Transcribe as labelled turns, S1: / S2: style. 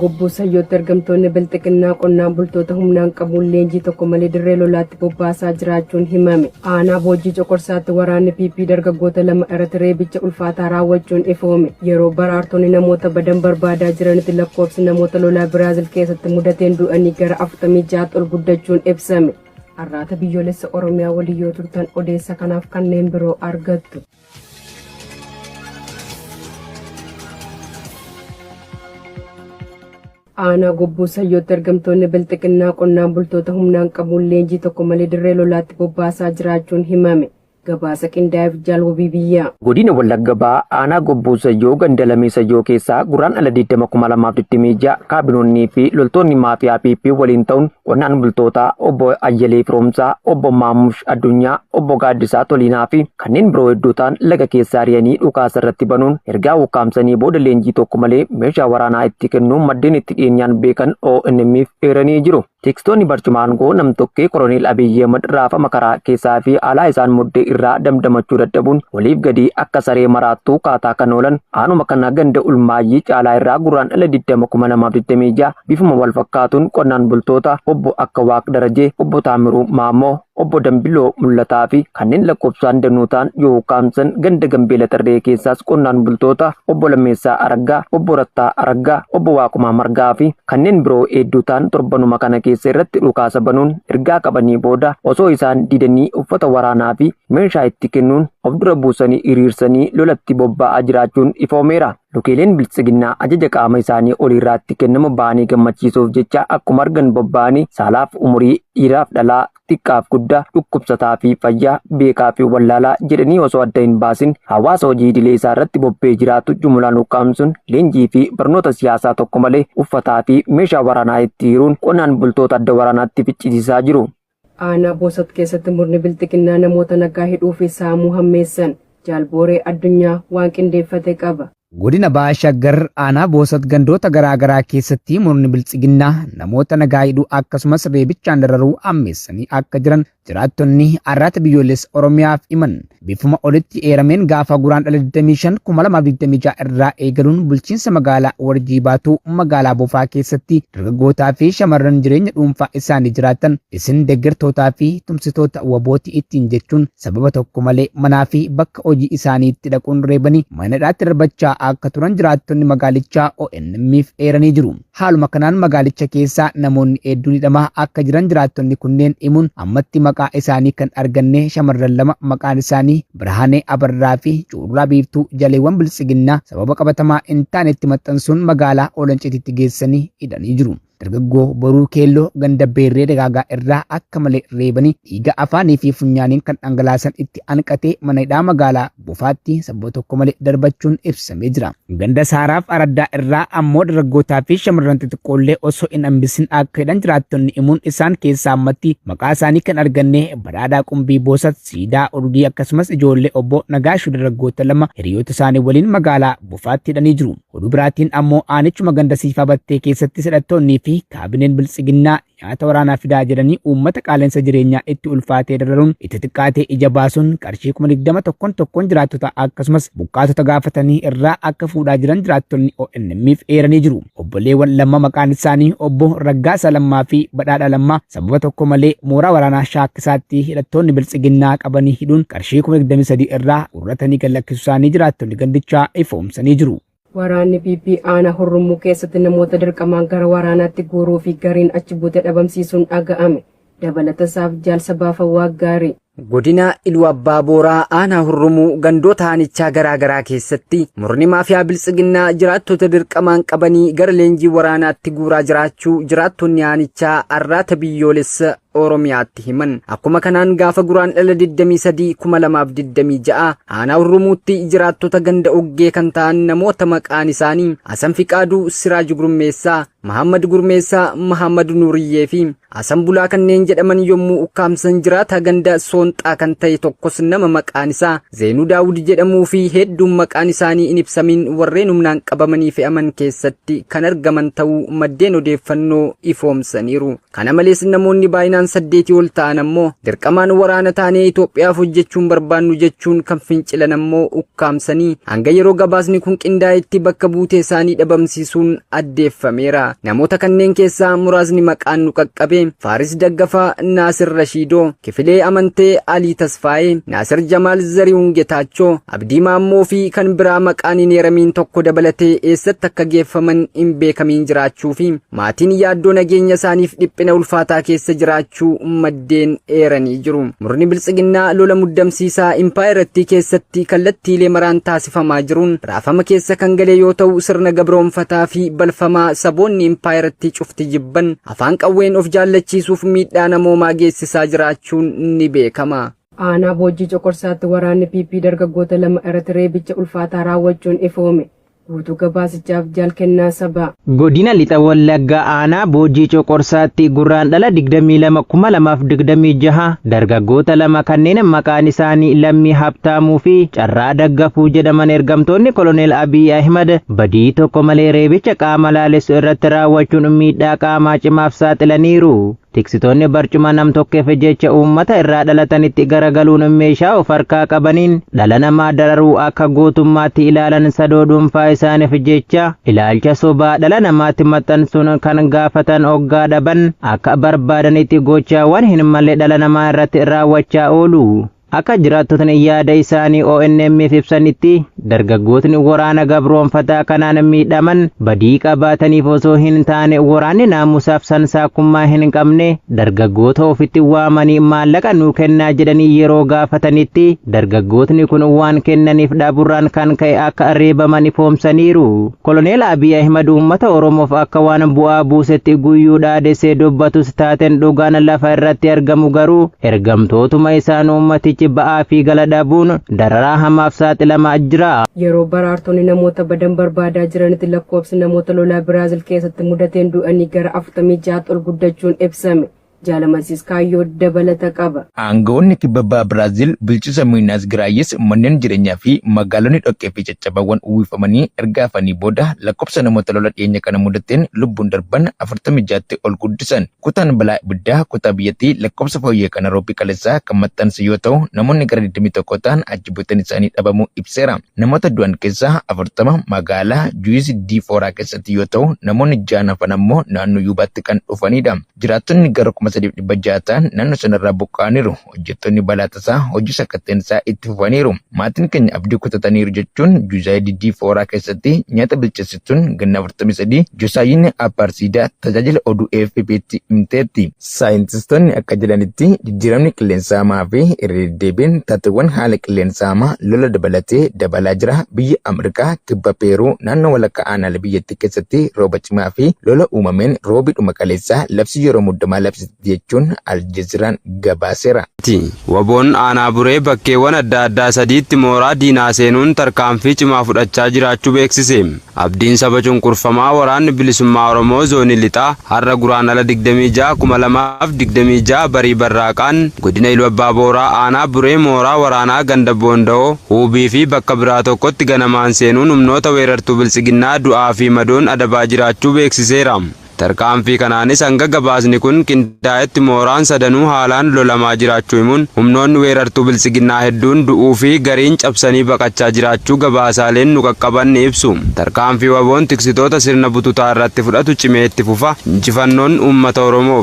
S1: Gobbuu Sayyootti ergamtoonni Bilxiginnaa qonnaan bultoota humnaan qabuun leenjii tokko malee dirree lolaatti bobbaasaa jiraachuun himame. Aanaa Boojjii Coqorsaatti waraanni PP dargaggoota 2 irratti reebicha ulfaataa raawwachuun ifoome. Yeroo baraartonni namoota badan barbaadaa jiranitti lakkoofsi namoota lolaa Biraazil keessatti mudateen du'anii gara 46tti ol guddachuun ibsame. Arraata Biyyoolessa Oromiyaa waliin yoo turtan odeessa kanaaf kanneen biroo argattu. Aanaa Gobbuu Sayyootti ergamtoonni Bilxiginnaa qonnaan bultoota humnaan qabuun leenjii tokko malee dirree lolaatti bobbaasaa jiraachuun himame. Gabaasa qindaa'eef Jaal Wabii Biyyaa.
S2: Godina Wallagga Bahaa Aanaa Gobbuu Sayyoo ganda Lamii Sayyoo keessaa Guraandhala 20 2026 kaabinoonnii fi loltoonni maafiyaa PP waliin ta'uun qonnaan bultoota obbo Ayyalee Firoomsaa, obbo Maammush Addunyaa, obbo Gaaddisaa Toliinaa fi kanneen biroo hedduu ta'an laga keessa ari'anii dhukaasa irratti banuun ergaa ukkaamsanii booda leenjii tokko malee meeshaa waraanaa itti kennuun maddeen itti dhiyeenyaan beekan ONM'f eeranii jiru. Tikstoonni barcuma aangoo nam-tokkee Koloneel Abiyyi Ahmad raafama karaa keessaa fi alaa isaan mudde irraa damdamachuu dadhabuun oliif gadi akka saree maraattuu kaataa kan oolan aanuma kana ganda Ulmaayyii Caalaa irraa Gurraandhala 20 2026 bifuma wal fakkaatuun qonnaan bultoota obbo Akka Waaq Darajee, obbo Taamiruu Maammoo, obbo Dambiloo Mul'ataa fi kanneen lakkoofsaan danuu ta'an yoo ukkaamsan ganda Gambeela Tarree keessaas qonnaan bultoota obbo Lammeessaa Araggaa, obbo Rattaa Araggaa, obbo Waaqumaa Margaa fi kanneen biroo hedduu ta'an torbanuma kana keessa irratti dhukaasa banuun ergaa qabanii booda osoo isaan didanii uffata waraanaa fi meeshaa itti kennuun of dura buusanii hiriirsanii lolatti bobba'aa jiraachuun ifoomeera. Lukeeleen Biltsiginnaa ajaja qaama isaanii oliirraa itti kennamu ba'anii gammachiisuuf jecha akkuma argan bobba'anii saalaaf umurii, dhiiraaf dhalaa, xiqqaaf guddaa, dhukkubsataa fi fayyaa, beekaa fi wallaalaa jedhanii osoo adda hin baasin hawaasa hojii idilee isaa irratti bobba'ee jiraatu jumulaan ukkaamsuun leenjii fi barnoota siyaasaa tokko malee uffataa fi meeshaa waraanaa itti hiruun qonnaan bultoota adda waraanaatti ficcisiisaa jiru.
S1: Aanaa Boosat keessatti murni Bilxiginnaa namoota nagaa hidhuu fi saamuu hammeessan. Jaal Booree Addunyaa waan qindeeffate qaba.
S3: Godina Baha Shaggar aanaa Boosat gandoota garaa garaa keessatti murni Biltsiginnaa namoota nagaa hidhuu akkasumas reebichaan dararuu hammeessanii akka jiran jiraattonni Arraata Biyyoolessa Oromiyaaf himan. Bifuma olitti eerameen gaafa Guraandhala 25, 2026 irraa eegaluun bulchiinsa magaalaa Warjii Baatuu magaalaa Bofaa keessatti dargaggootaa fi shamarran jireenya dhuunfaa isaanii jiraatan isin deggertootaa fi tumsitoota wbo ti ittiin jechuun sababa tokko malee manaa fi bakka hojii isaaniitti dhaquun reebanii mana hidhaatti darbachaa akka turan jiraattonni magaalichaa ONM'f eeranii jiru. Haaluma kanaan magaalicha keessaa namoonni hedduun hidhamaa akka jiran jiraattonni kunneen himuun ammatti maqaa isaanii kan arganne shamarran 2 maqaan isaanii Birhaanee Abarraa fi Cuurraa Biiftuu jaleewwan Biltsiginnaa sababa qabatamaa hin taane itti maxxansuun magaalaa Olancitiitti geessanii hidhanii jiru. Dargaggoo Boruu Keelloo ganda Beerree Dagaagaa irraa akka malee reebanii dhiiga afaanii fi funyaaniin kan dhangalaasan itti hanqatee mana hidhaa magaalaa Bofaatti sababa tokko malee darbachuun ibsamee jira. Ganda Saaraaf Araddaa irraa ammoo dargaggootaa fi shamarran xixiqqoollee osoo hin hambisin akka hidhan jiraattonni himuun isaan keessaa ammatti maqaa isaanii kan arganne Badhaadhaa Qumbii Boosat, Siidaa Urgii akkasumas ijoollee obbo Nagaashuu dargaggoota 2 hiriyoota isaanii waliin magaalaa Bofaatti hidhanii jiru. Oduu biraatiin ammoo aanichuma ganda Siifaa Battee keessattis hidhattoonnii fi kaabineen Biltsiginnaa nyaata waraanaa fidaa jedhanii uummata qaala'insa jireenyaa itti ulfaatee dararuun itti xiqqaatee ija baasuun qarshii 20,000 tokkon tokkoon jiraattota akkasumas buqqaatota gaafatanii irraa akka fuudhaa jiran jiraattonni ONM'f eeranii jiru. Obboleewwan lamma maqaan isaanii obbo Raggaasaa Lammaa fi Badhaadhaa Lammaa sababa tokko malee mooraa waraanaa Shaakkisaatti hidhattoonni Biltsiginnaa qabanii hidhuun qarshii 23,000 irraa gurratanii gad lakkisuu isaanii jiraattonni gandichaa ifoomsanii jiru.
S1: Waraanni PP aanaa Hurrummuu keessatti namoota dirqamaan gara waraanaatti guuruu fi gariin achi buute dhabamsiisuun dhaga'ame. Dabalata isaaf Jaal Sabaa Fawwaaq Gaarii.
S4: Godina Iluu Abbaa Booraa aanaa Hurrumuu gandoota aanichaa garaa garaa keessatti murni maafiyaa Biltsiginnaa jiraattota dirqamaan qabanii gara leenjii waraanaatti guuraa jiraachuu jiraattonni aanichaa Arraata Biyyoolessa Oromiyaatti himan. Akkuma kanaan gaafa Guraandhala 23, 2026 aanaa Hurrumuutti jiraattota ganda Oggee kan ta'an namoota maqaan isaanii Hasan Fiqaaduu, Siraaj Gurmeessaa, Mahammad Gurmeessaa, Mahammad Nuuriyyee fi Asanbulaa kanneen jedhaman yommuu ukkaamsan jiraataa ganda Soonxaa kan ta'e tokkos nama maqaan isaa Zeenuu Daawud jedhamuu fi hedduun maqaan isaanii hin ibsamiin warreen humnaan qabamanii fe'aman keessatti kan argaman ta'uu maddeen odeeffannoo ifoomsaniiru. Kana malees namoonni baay'inaan 8 ol ta'an ammoo dirqamaan waraana taanee Itoophiyaaf hojjechuun barbaannu jechuun kan fincilan ammoo ukkaamsanii hanga yeroo gabaasni kun qindaa'etti bakka buutee isaanii dhabamsiisuun addeeffameera. Namoota kanneen keessaa muraasni maqaan nu qaqqabe Faaris Daggafaa, Naasir Rashiidoo, Kifilee Amantee, Alii Tasfaayee, Naasir Jamaal, Zarihuun Getaachoo, Abdii Maammoo fi kan biraa maqaan hin eeramiin tokko dabalatee eessatti akka geeffaman hin beekamiin jiraachuu fi maatiin yaaddoo nageenya isaaniif dhiphina ulfaataa keessa jiraachuu maddeen eeranii jiru. Murni biltsiginnaa lola muddamsiisaa impaayerattii keessatti kallattiilee maraan taasifamaa jiruun raafama keessa kan gale yoo ta'u sirna gabroonfataa fi balfamaa saboonni impaayerattii cufti jibban afaan qawween of jaallachiisuuf miidhaa namoomaa geessisaa jiraachuun ni beekama.
S1: Aanaa Boojjii Coqorsaatti waraanni PP dargaggoota lama irratti reebicha ulfaataa raawwachuun ifoome. Guutuu gabaasichaaf Jaal Kennaa Sabaa.
S5: Godina Lixa Wallaggaa Aanaa Boojjii Coqorsaatti Gurraandhala 22,2026 dargaggoota lama kanneen maqaan isaanii Lammii Habtaamuu fi Carraa Daggafuu jedhaman ergamtoonni Koloneel Abiy Ahimad badii tokko malee reebicha qaama laalessu irratti raawwachuun miidhaa qaamaa cimaaf saaxilaniiru. Tiksitoonni barcuma nam-tokkeef jecha uummata irraa dhalatanitti garagaluun meeshaa of harkaa qabaniin dhala namaa dararuu akka gootummaatti ilaalan sadoo dhuunfaa isaaniif jecha ilaalcha sobaa dhala namaatti maxxansuun kan gaafatan oggaa dhaban akka barbaadanitti gochaawwan hin malle dhala namaa irratti raawwachaa oolu. Akka jiraattotni yaada isaanii ONM'f ibsanitti, dargaggootni waraana gabroomfataa kanaan miidhaman badii qabaataniif osoo hin taane waraanni naamusaaf sansaakkummaa hin qabne dargaggoota ofitti waamanii maallaqa nuu kennaa jedhanii yeroo gaafatanitti dargaggootni kun waan kennaniif dhaburraan kan ka'e akka reebaman ifoomsaniiru. Koloneel Abiy Ahimad uummata Oromoof akka waan bu'aa buusetti guyyuu dhaadessee dubbatus taateen dhugaan lafa irratti argamu garuu ergamtootuma isaan uummatichi ba'aa fi gala dhabuun dararaa hamaaf saaxilamaa jira.
S1: Yeroo baraartonni namoota badan barbaadaa jiranitti lakkoofsi namoota lolaa Biraazil keessatti mudateen du'anii gara 46tti ol guddachuun ibsame. Jaal Amansiis Kaayyoo dabalata qaba.
S6: Aanga'oonni kibba baha Biraazil bulchiinsa Miinaas Giraayis manneen jireenyaa fi magaalonni dhoqqee fi caccabaawwan uwwifamanii erga hafanii booda lakkoofsa namoota lola dhiyeenya kana mudateen lubbuun darban 46tti ol guddisan. Kutaan balaa ibiddaa kutaa biyyattii lakkoofsa fooyya'e kana Roobii kaleessaa kan maxxanse yoo ta'u, namoonni gara 21 ta'an achi buuteen isaanii dhabamuu ibseera. Namoota du'an keessaa 40 magaalaa Juiz de Fora keessatti yoo ta'u, namoonni ja'an hafan ammoo naannoo Yuubaatti kan dhufanidha. Jiraattonni gara 3,600 ta'an naannoo sanarraa buqqa'aniiru. Hojjettoonni balaa tasaa hojii sakatta'insaa itti fufaniiru. Maatiin keenya abdii kutataniiru jechuun Juuzaayidi Dii Fooraa keessatti nyaata bilcheessituun ganna 43 Josaayiin Appaarsiidaa tajaajila oduu AFP'tti himteetti. Saayintistoonni akka jedhanitti jijjiiramni qilleensaa hamaa fi irra deddeebiin taateewwan haala qilleensaa hamaa lola dabalatee dabalaa jira. Biyya Ameerikaa kibba Peeruu naannoo walakkaa aanaalee biyyattii keessatti rooba cimaa fi lola uumameen Roobii dhuma kaleessaa labsii yeroo muddamaa labsiteetti jechuun Aljeeziraan gabaaseera.
S7: ti. Wbo'n Aanaa Buree bakkeewwan adda addaa sadiitti mooraa diinaa seenuun tarkaanfii cimaa fudhachaa jiraachuu beeksise. Abdiin saba cunqurfamaa Waraanni Bilisummaa Oromoo Zoonii Lixaa har'a Guraandhala 26, 2026 barii barraaqaan Godina Iluu Abbaa Booraa Aanaa Buree mooraa waraanaa ganda Boonda'oo, Huubii fi bakka biraa tokkotti ganamaan seenuun humnoota weerartuu Biltsiginnaa du'aa fi madoon adabaa jiraachuu beeksiseera. Tarkaanfii kanaanis hanga gabaasni kun qindaa'etti mooraan sadanuu haalaan lolamaa jiraachuu himuun, humnoonni weerartuu Biltsiginnaa hedduun du'uu fi gariin cabsanii baqachaa jiraachuu gabaasaaleen nu qaqqaban ni ibsu. Tarkaanfii WBOn tiksitoota sirna bututaa irratti fudhatu cimee itti fufa. Injifannoon uummata Oromoof!